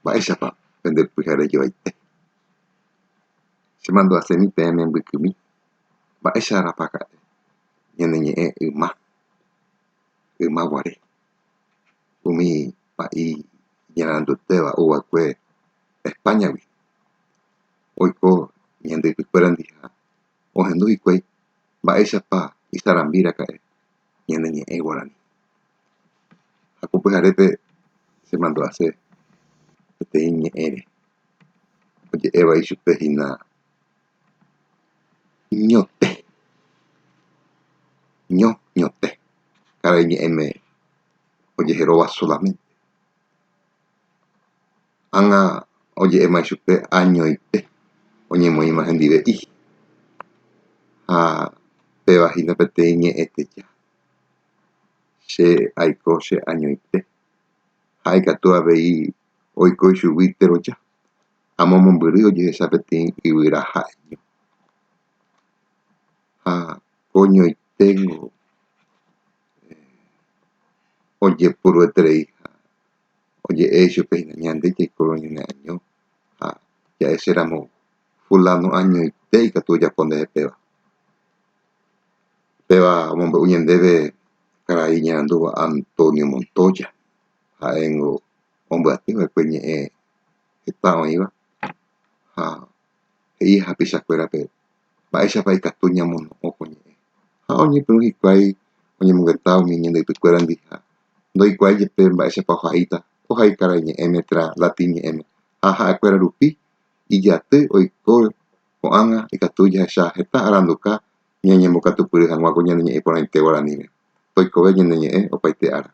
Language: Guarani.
Mba'éichapa pende pyhare joaite? Chemandu'asemi peẽme mbykymi mba'éicharapa ka'e ñane ñe'ẽ yma, yma guare, umi pa'i iñaranduetéva ouva'ekue España-gui, oiko ñande ypykuérandi ha ohendu hikuái mba'éichapa isarambi raka'e ñane ñe'ẽ guarani. Ha ko pyharépe chemandu'ase peteĩ ñe'ẽre oje'éva ichupe hína ñote, ño ñote, karai ñe'ẽme ojeheróva solamente. Ág̃a oje'éma ichupe añoite oñemoĩma hendive i, ha péva hína peteĩ ñe'ẽteja. Che aiko che añoite ha ikatu avei oiko ichugui teroja, amo mombyry ojehecha peteĩ yvyra ha'eño. Ha ko ñoiténgo ojeporueterei ha oje'e ichupe hína ñande jaikórõ ñane año ha ja'eséramo fulano añoite ikatu ojapo ndehe péva. Péva omombe'u ñandéve karai iñarandúva Antonio Montoya, ha'éngo ombyaty va'ekue ñe'ẽ heta oĩva ha he'i hapichakuérape mba'éichapa ikatu ñamono'õ ko ñe'ẽ. Ha oñepyrũ hikuái oñemongeta umi ñande ypykuérandi ha ndoikuaái jepe mba'éichapa ohaíta, ohai karai ñe'ẽme térã latín ñe'ẽme ha ha'ekuéra rupi ijaty oiko ko'ág̃a ikatu jahecha heta aranduka ñañembokatupyry hag̃ua ko ñane ñe'ẽ porãite guaraníme. Toikove ñane ñe'ẽ opaite ára.